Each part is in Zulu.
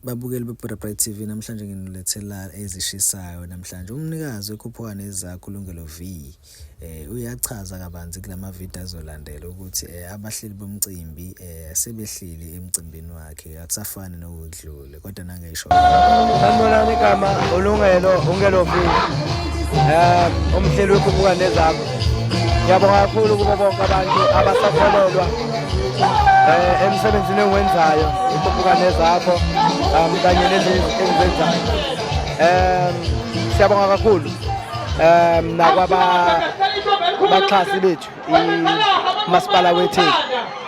Babukeli beBuddha Bright TV, namhlanje nginilethela ezishisayo namhlanje. Umnikazi wekhuphuka nezakho uLungelo V uyachaza kabanzi kulama video azolandela ukuthi abahleli bomcimbi sebehleli emcimbini wakhe, akusafani nokudlule, kodwa nangesho. Sanibonani, igama uLungelo, uNgelo V. Umhleli wekhuphuka nezakho. Ngiyabonga kakhulu kubo bonke abantu abasakholelwa emsebenzini engiwenzayo, ikhuphuka nezakho kanye nezinye izinto engizenzayo. Siyabonga kakhulu nakwaba baxhasi bethu, imasipala weTheku,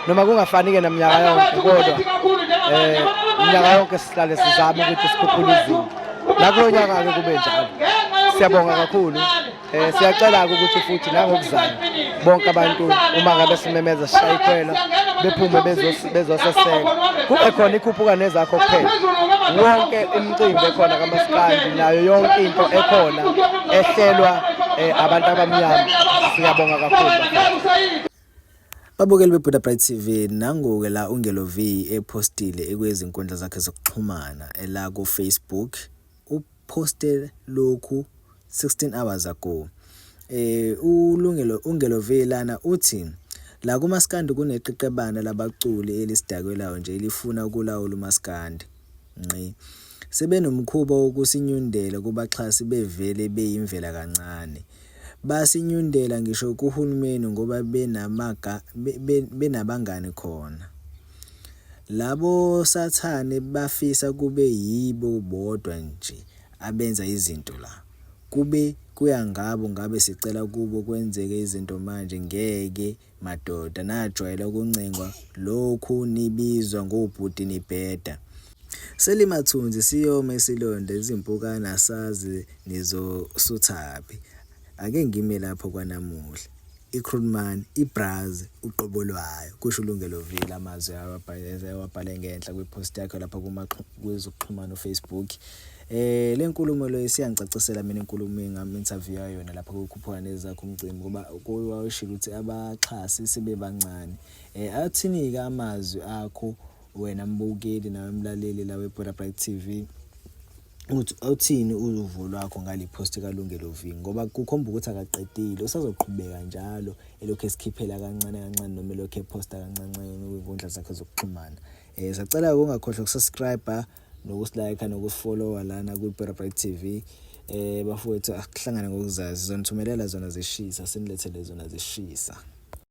noma kungafani-ke naminyaka yonke, kodwa iminyaka yonke sihlale sizama ukuthi sikhuphule izinto. Nakulo nyaka-ke kube njalo. Siyabonga kakhulu. Siyacela-ke ukuthi futhi nangokuzayo bonke abantu, uma ngabe simemeza sishaya ikhwela, bephume bezoseseka, kube khona ikhuphuka nezakho kuphela, wonke imicimbi ekhona kamaskandi nayo yonke into ekhona ehlelwa abantu abamnyama. Siyabonga kakhulu. Babukeli beBuddha Bright TV, nangu-ke la uNgelo V epostile ekwezinkundla zakhe zokuxhumana ela ku-Facebook, uposte lokhu 16 hours ago. ULungelo, uNgelo V lana uthi la kumaskandi kuneqeqebana labaculi elisidakwelayo nje, elifuna ukulawula umaskandi ngqi. Sebenomkhuba wokusinyundela kubaxhasi bevele beyimvela kancane. Basinyundela ngisho kuhulumeni ngoba benamaga benabangani khona. Labo sathane bafisa kube yibo bodwa nje abenza izinto la. Kube kuya ngabo ngabe sicela kubo kwenzeke izinto manje. Ngeke madoda, najwayela ukuncengwa, lokhu nibizwa ngobhuti nibheda. Selimathunzi siyoma isilonda, izimpukane asazi nizosuthaphi. Ake ngime lapho kwanamuhla. IKroonman, iBraz uqobo lwayo, kusho uLungelo V. Lamazwi awabhale ngenhla kwipost yakhe lapha kwezokuxhumana uFacebook. Le nkulumo le isiyangicacisela mina, inkulumo engam-interview yona lapha kukhuphuka nezakho umcimbi, ngoba wawushilo ukuthi abaxhasi sebebancane. Athini-ke amazwi akho wena mbukeli nawe mlaleli la we-Buddha Bright TV, uthi uthini uvo lwakho ngale post kaLungelo V? Ngoba kukhomba ukuthi akaqedile, usazoqhubeka njalo elokhu esikhiphela kancane kancane noma elokhu eposta kancane kancane kwinkundla zakhe zokuxhumana. Sacela ungakhohlwa ukusubscribe nokusilike nokufollowa lana kwi-Buddha Bright TV. Bafowethu, akuhlangane ngokuzazi, sizonithumelela zona zishisa, sinilethele zona zishisa.